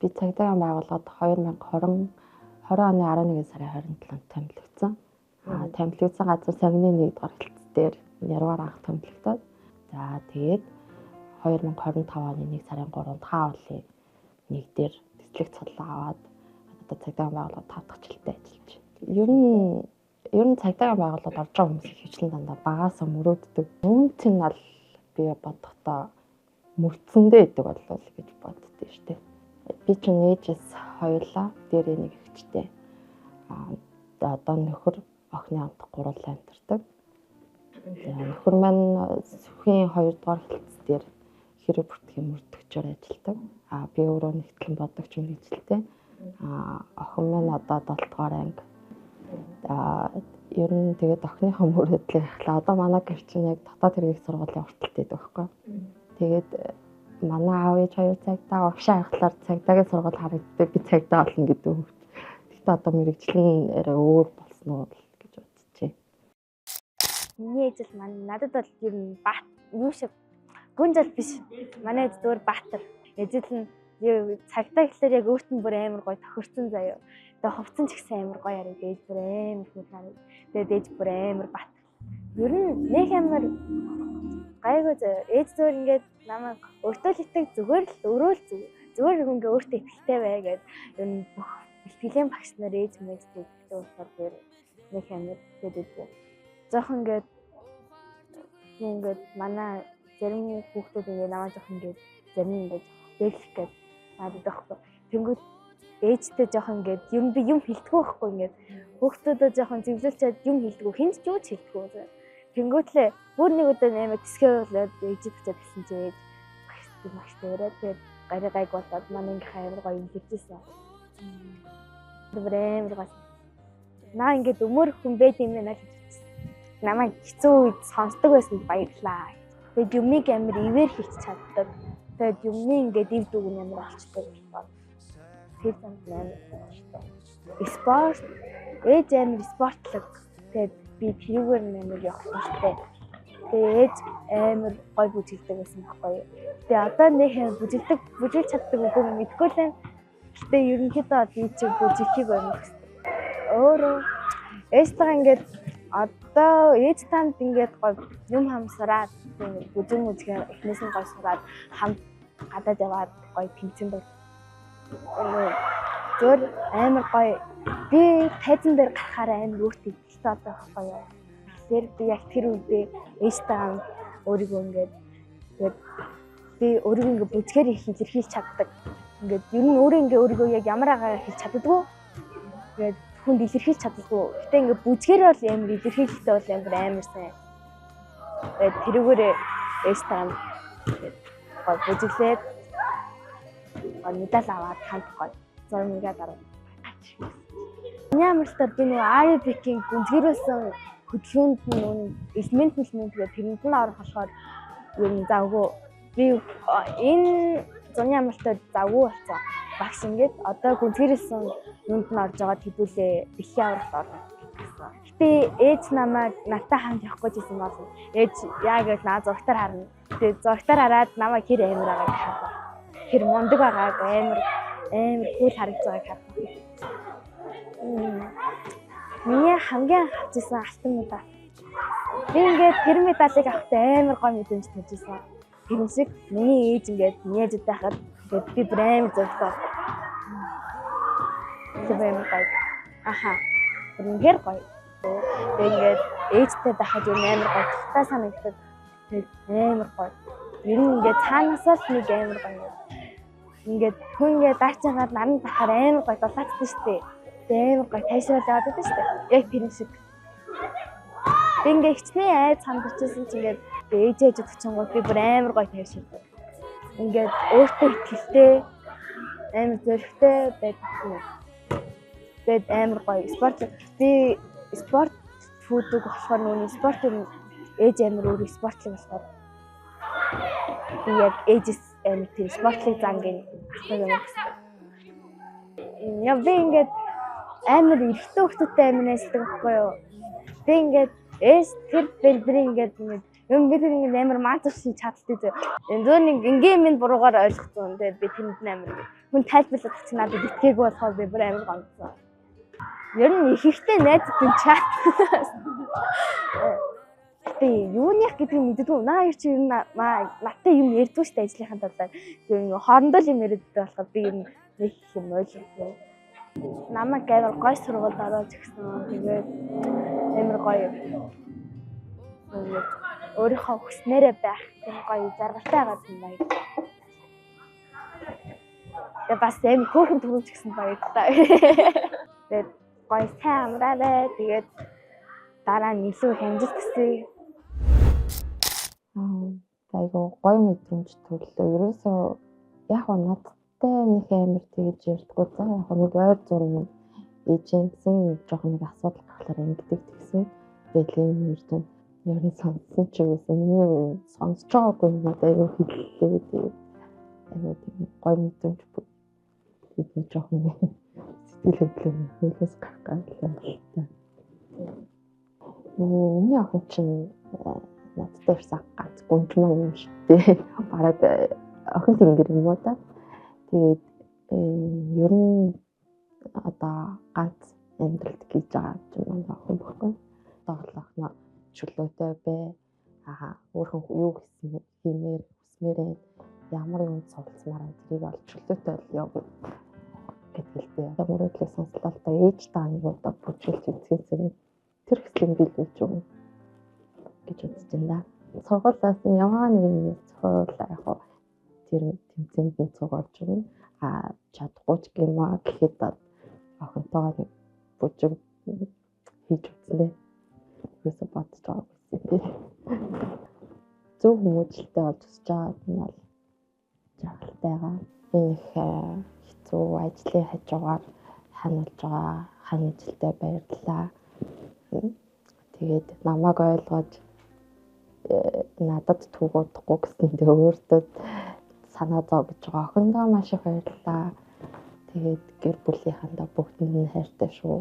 Би цагдаагийн байгууллагад 2020 20 оны 11 сарын 27-нд томилогдсон. Томилогдсон газар согны 1-р хэлц дээр ярваар анх томилогдоод, за тэгээд 2025 оны 1 сарын 3-нд хаавлын нэг дээр тэслэг цуглаа аваад одоо цагдаагийн байгууллагад 5 дахь жилдээ ажиллаж байна. Ер нь цагдаагийн байгууллагад орж байгаа хүмүүс хөвчлэн дандаа багаасаа мөрөөддөг. Үнэт нь бол би бодохдоо мөрдсөндөө идэг болов гэж боддөө шүү дээ. Би ч нээжээс хоёулаа дээрээ нэг эгчтэй. Одоо нөхөр охины хамт гурлаа амьдардаг. Нөхөр маань сүхийн 2 дугаар хэлц дээр хэрэг бүртгэхийн мөрдөгчөөр ажилладаг. Би өөрөө нэгтлэн бодогч мэргэжилтэй. Охин маань одоо 7 дугаар анги. Ер нь тэгээд охиныхоо мөрөөдлийг ахлаа. Одоо манай гэр чинь яг дотоод хэргийг сургуулийн урталт байдаг байхгүй. Тэгээд манай аав ээж хоёр цагдаа, огшоо харахлаар цагдаагийн сургууль харагддаг, би цагдаа болно гэдэг үг. Гэхдээ одоо мэргэжил нь арай өөр болсон уу гэж бодчихъя. Миний ээж л маань надад бол ер нь бат юу шиг гүнжэл биш. Манай ээж зүгээр баатар. Ээж л нь цагдаа гэхлээр яг өөрт нь бүр амар гоё тохирсон заяа. Тэгээ хувцсан ч гэсэн амар гоё харагдав. Ээж бүр амар хүл харагдав. Тэгээд ээж бүр амар бат. Ер нь нэг амар гайгүй заяа. Ээж зүгээр ингээд намайг өөртөө л итэг, зүгээр л өөрөө л зүгээр ингээ өөртөө итгэлтэй бай гэд ер нь бүх бэлтгэлийн багш нар ээж мэж тэгдэг болохоор бүр нэг амар тэгээд жоохон ингээд манай зарим хүүхдүүд ингээд намайг жоохон ингээд зарим ингээд бэлэх гээд надад байхгүй. Тэнгүүд ээжтэй жоохон ингээд юм би юм хэлдэггүй байхгүй ингээд хүүхдүүдэд жоохон зэвлэлчээд юм хэлдэггүй, хинт ч юу ч хэлдэггүй. Тэнгүүтлээ бүр нэг удаа нэмээд тэсгээ болоод ээжид очиад хэлсэн чи ээж багш дээрээ тэгээд гариг гайг болоод манай ангийнхаа амар гоё юм хэлжсэн. Тэр амар гоё. Наа ингээд өмөр хүн байд юм байна л гэж бодсон. Намайг хэцүү үед сонсдог байсан баярлаа. Тэгээд юмыг амар ивэр хийх чаддаг. Тэгээд юмны ингээд ив дүг нь амар олчдаг болохоор тэр зам амар олчтой. Спорт ээж амар спортлог. Тэгээд би тэрүүгээр амар явах дуртай. Тэгээд ээж амар гоё бүжгэлдэг байсан байхгүй юу. Тэгээд одоо нэг бүжгэлдэг бүжгэлж чаддаг үгүй мэдэхгүй л байна. Гэтэ ерөнхийдөө би чи бүжгэлхийг амар хүсдэг. Өөрөө ээжтэйгээ ингээд одоо ээж танд ингээд гоё юм хам сураад бүжин мүжгээр эхнээс нь гоё сураад хамт гадаад яваад гоё тэмцэн бол зөв амар гоё. Би тайзан дээр гарахаар амар өөртөө итгэлтэй одоо байхгүй юу. Тэгэхээр би яг тэр үедээ ээжтэйгээ өөрийгөө ингээд тэгээд би өөрийгөө ингээд бүжгээр их илэрхийлж чаддаг. Ингээд ер нь өөрөө ингээд өөрийгөө яг ямар агаар хэлж чаддаггүй. Тэгээд хүнд илэрхийлж чаддаггүй. Гэтэ ингээд бүжгээр бол амар илэрхийлэлтэй бол амар амар сайн. Тэгээд тэрүүгээр ээжтэйгээ тэгээд гоё бүжиглээд гоё медаль аваад хамт гоё зурмгаа дараа. Миний амралтаар би нөгөө Arabic-ийн гүнзгийрүүлсэн хөдөлгөөнд нь нөгөө элемент гэх тэрэнд нь орох болохоор ер нь завгүй. Би энэ зуны амралтаар завгүй болсон. Багш ингээд одоо гүнзгийрүүлсэн юунд нь орж байгаа хэдүүлээ дэлхийн аврагт орно гэсэн. Гэтэ ээж намайг надтай хамт явах гэж хэлсэн болно. Ээж яа гэвэл наа зургатаар харна. Тэгээ зургатаар хараад намайг хэр амар байгааг харна. Хэр мундаг байгааг амар амар кул харагдж байгааг харна. Миний хамгийн анх авч ирсэн алтан медаль. Би ингээд тэр медалийг авахдаа амар гоё мэдрэмж төрж ирсэн. Тэр шиг миний ээж ингээд миний ээжтэй байхад тэгээд би бүр амар зөрөгтэй. Тэр амар гоё. Аха. Тэр үнэхээр гоё. Тэгээд ингээд ээжтэй байхад юу амар гоё тухтай санагддаг. Тэгээд амар гоё. Ер нь ингээд цаанаасаа л нэг амар гоё. Ингээд хүн ингээд даарч байгаад наран тахаар амар гоё дулаацдаг шүү дээ. Амар гоё тайшрал яваад байдаг шүү дээ. Яг тэр шиг. Би ингээ хичнээн айд сандарчсэн чи ингээд ээж ээж очингууд би бүр амар гоё тайширдаг. Ингээд өөртөө итгэлтэй амар зөрөгтэй байдаг юм. Тэгээд амар гоё спорт би спорт фүүдэг болохоор нүуний спорт юм ээж амар өөр спортлог болохоор би яг ээжээс амар тэр спортлог зангийн авах юм гэсэн. Яа би ингээд амар эрэгтэй хүүхдүүдтэй амар найзлдаг байхгүй юу. Би ингээд ээж тэр бэр ингээд юм бид ингээд амар маазар шиг чадaltaй зөө. Энэ зөө нэг ингийн минь буруугаар ойлгоцсон. Тэгээд би тэнд амар Хүн тайлбарлаад авч надад итгээгүй болохоор би бүр амар гомдсон. Ер нь их ихтэй найзтай чат. Гэтэ юуных гэдгийг мэддэггүй. Наа хоёр чи ер нь надтай юм ярьдгүй шүү дээ ажлынхаа талаар. Тэр нэг хоорондоо л юм яриад байдаг болохоор би ер нь нэг их юм ойлгохгүй. Намайг амар гой сургуульд оруулж өгсөн. Тэгээд амар гоё өөрийнхөө хүснээрээ байх тийм гоё жаргалтай байгаад юм баярлалаа. Тэгээ бас амар хөөрхөн төрүүлж өгсөн баярлалаа. Тэгээд гоё сайн амраарай. Тэгээд дараа нь илүү их амжилт хүсье. Айгу гоё мэдрэмж төрлөө. Ерөөсөө яг нь надтай нэг амар тэгж ярьдггүй. За яг нэг ойр зур юм ээжэнсэн жоохон нэг асуудал гарахлаар ингэдэг тэгсэн. Тэгэл юм ярьсан. Ер нь сонссон ч юусэн. Миний сонсож байгаагүй юм надад айгу хэллээ. Тэгээд айгу тийм гоё мэдрэмж бидний жоохон сэтгэл хөдлөл хөлөөс гарах гарлаа л та. Миний охин чинь надтай ирсэн ганц гүнжмаа юм шүү дээ. Бараг охин тэнгэр юм уу та. Тэгээд ер нь одоо ганц амьдралд гэж байгаа юм манай охин баггүй. Одоо чөлөөтэй бай. Аа өөрхөн юу хийсэн хиймээр хүсмээрээ ямар юм суралцмаар байна тэрийг бол чөлөөтэй л яв гэдгэлтэй. Одоо мөрөөдлөө сонслоо л да ээж та нэг удаа бүжгэлж үзэхээсээ тэр хэсгийг биелүүлж өгнө гэж үзэж байна да. Сургуулиас нь ямар нэг юм цохиулаа яг хуу тэр тэмцээнд нь цуг орж өгнө. А чадахгүй ч гэмаа гэхэд охинтойгоо нэг бүжиг хийж үзсэн дээ. Юусо бодож байгаагүй юм би. Зөв хүмүүжлэлтэй болж өсөж байгаа нь бол жаргалтайгаа. Энэ их хэцүү ажлын хажуугаар ханиулж байгаа хань ажилтай баярлалаа. Тэгээд намайг ойлгож надад түүг удахгүй гэсэндээ өөртөө санаа зов гэж байгаа охиндоо маш их баярлалаа. Тэгээд гэр бүлийнхандаа бүгдэнд нь хайртай шүү.